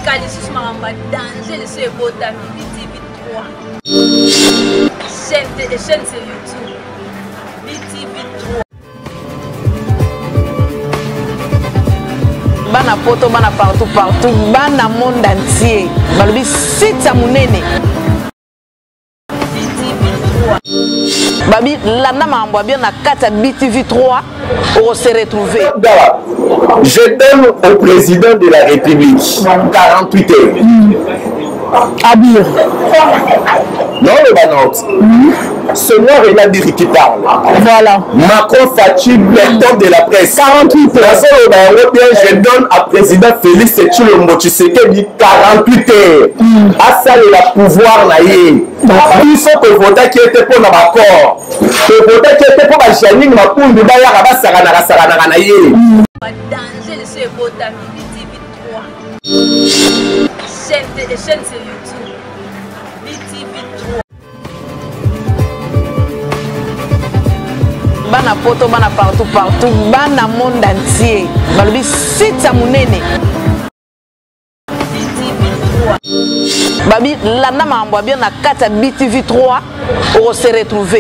sika lisusu makambo ya danger lisusu ebotami BTV 3 chaîne chaîne sur YouTube BTV 3. Bana poto bana partout partout bana monde entier balobi site ya monene babi landa makambo ya bien na kati ya btv 3 okose retrouver. Je donne au président de la République 48 heures. Abir. Non, le Banot. Ce noir est là qui parle. Voilà. Macron Fatshi, berton de la presse. 48 heures. Nazoloba yango bien, je donne à président Félix Tshilombo Tshisekedi 48 heures. Asalela pouvoir na ye. Biso tovotaki ye te mpo na baccord. Tovotaki ye te mpo ba Janine Mapundu bayaka basakanaka sakanaka na ye. Danger lisusu ebotami BTV 3. Chaîne, chaîne sur YouTube. BTV 3. Bana poto bana partout partout bana monde entier balobi site ya monene babi landa makambo ya bien na kati ya btv 3 okose retrouver.